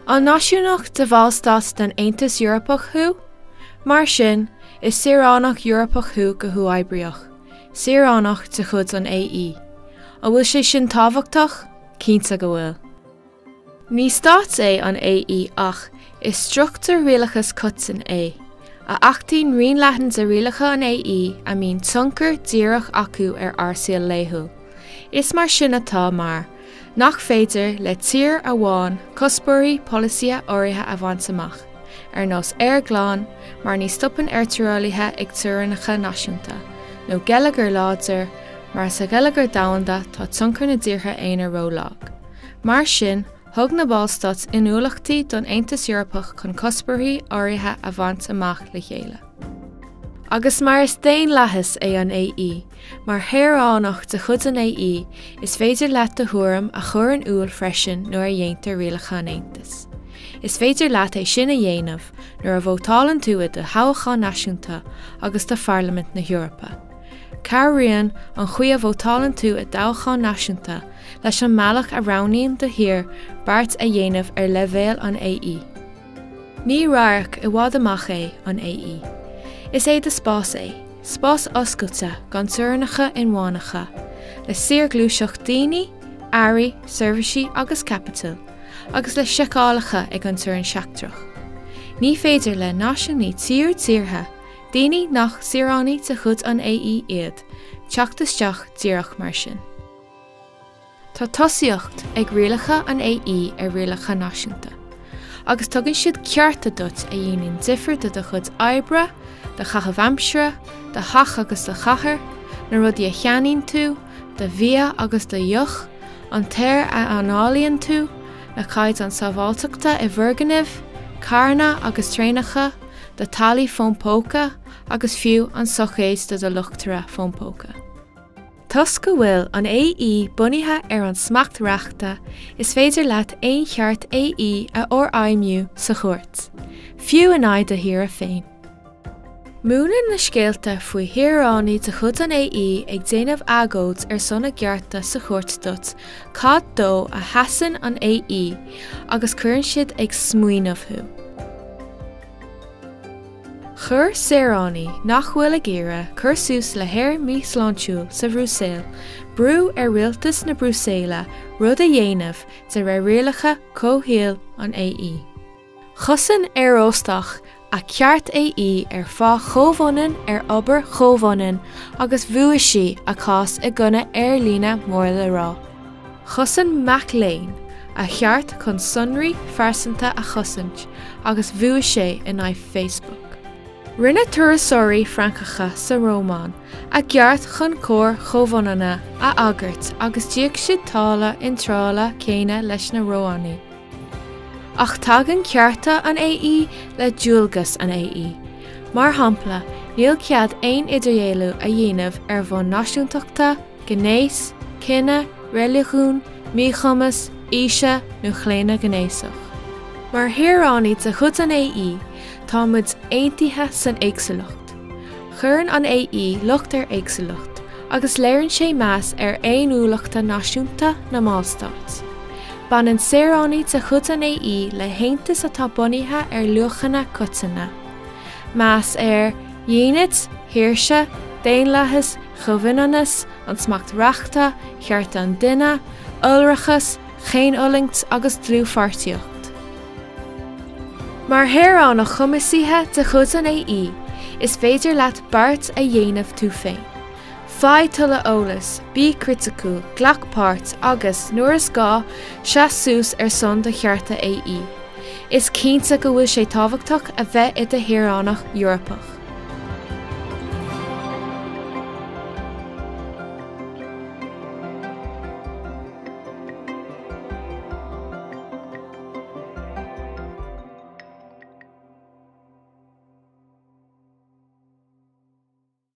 An náisiúnach de bhallstát den Aontas Eorpach thú? Mar sin, is saoránach Eorpach thú go huathoibríoch, saoránach de chuid an AE. An bhfuil sé sin tábhachtach? Cinnte go bhfuil. Ní stát é an AE ach is struchtúr rialachais coiteann é, a achtaíonn raon leathan de rialacha an AE a mbíonn tionchar díreach acu ar ár saol laethúil. Is mar sin atá mar nach féidir le tír amháin cuspóirí polasaithe áirithe a bhaint amach, ar nós aer glan, mar ní stopann aertruaillithe ag teorainneacha náisiúnta, nó geilleagar láidir, mar sa gheilleagar domhanda tá tionchar na dtíortha aonair ró-lag. Mar sin, thug na Ballstáit inniúlachtaí don Aontas Eorpach chun cuspóirí áirithe a bhaint amach le chéile. Agus mar is daonlathas é an AE, mar shaoránach de chuid an AE, is féidir leat do thuairim a chur in iúl freisin nuair a dhéantar rialacha an Aontais. Is féidir leat é sin a dhéanamh nuair a vótálann tú i do thoghchán náisiúnta agus do Pharlaimint na hEorpa. Cabhraíonn an chaoi a vótálann tú i dtoghchán náisiúnta leis an mbealach a roghnaíonn do thír beart a dhéanamh ar leibhéal an AE. Ní radharc i bhfad amach é an AE. Is é do spás é, spás oscailte gan teorainneacha inmheánacha, le saorghluaiseacht daoine, earraí, seirbhísí agus caipitil, agus le seiceálacha ag an teorainn sheachtrach. Ní féidir le náisiúnaigh tríú tíortha, daoine nach saoránaigh de chuid an AE iad, teacht isteach díreach mar sin. Tá tosaíocht ag rialacha an AE ar rialacha náisiúnta, agus tugann siad cearta duit a dhéanann difear do do chuid oibre, do chaitheamh aimsire, do theach agus do chathair, na rudaí a cheannaíonn tú, do bhia agus do dheoch, an t-aer a análaíonn tú, na caighdeáin sábháilteachta i bhfoirgnimh, carranna agus traenacha, do tháillí fón póca agus fiú an soicéad do do luchtaire fón póca. Toisc go bhfuil an AE bunaithe ar an smacht reachta, is féidir leat aon cheart AE a fhorfheidhmiú sa chúirt, fiú in aghaidh do thíre féin. Múineann na scéalta faoi shaoránaigh de chuid an AE ag déanamh agóid ar son a gcearta sa chúirt duit cad dó a sheasann an AE agus cuireann siad ag smaoineamh thú. Chuir saoránaigh nach bhfuil ag iarraidh cur suas le haer míshláintiúil sa Bhruiséil brú ar rialtas na Bruiséile rud a dhéanamh de réir rialacha comhshaoil an AE. Chosain aeróstach a ceart AE ar phá chomhionann ar obair chomhionann agus bhuaigh sí a cás i gcoinne aerlíne mór le rá. Chosain mac léinn a cheart chun sonraí phearsanta a chosaint agus bhuaigh sé in aghaidh Facebook. Rinne turasóirí Francacha sa Rómáin a gceart chun cóir chomhionanna a agairt agus d'íoc siad táille iontrála céanna leis na Rómhánaigh. Ach tagann cearta an AE le dualgas an AE. Mar shampla, níl cead aon idirdhealú a dhéanamh ar bhonn náisiúntachta, gnéas, cine, reiligiún, míchumas, aoise nó chlaonadh gnéasach. Mar shaoránaigh de chuid an AE, tá muid aontaithe san éagsúlacht. Cuireann an AE lucht ar éagsúlacht agus léiríonn sé meas ar fhéiniúlachta náisiúnta na mballstát. Baineann saoránaigh de chuid an AE le haontas atá bunaithe ar luachanna coiteanna. Meas ar dhínit, shaoirse, daonlathas, chomhionannas, an smacht reachta, chearta an duine, iolrachas, chaoinfhulaingt agus dlúthpháirtíocht. Mar shaoránach chumasaithe de chuid an AE, is féidir leat beart a dhéanamh tú féin. Faigh tuilleadh eolais, bí criticiúil, glac páirt agus, nuair is gá, seas suas ar son do chearta AE. Is cinnte go bhfuil sé tábhachtach a bheith i do shaoránach Eorpach.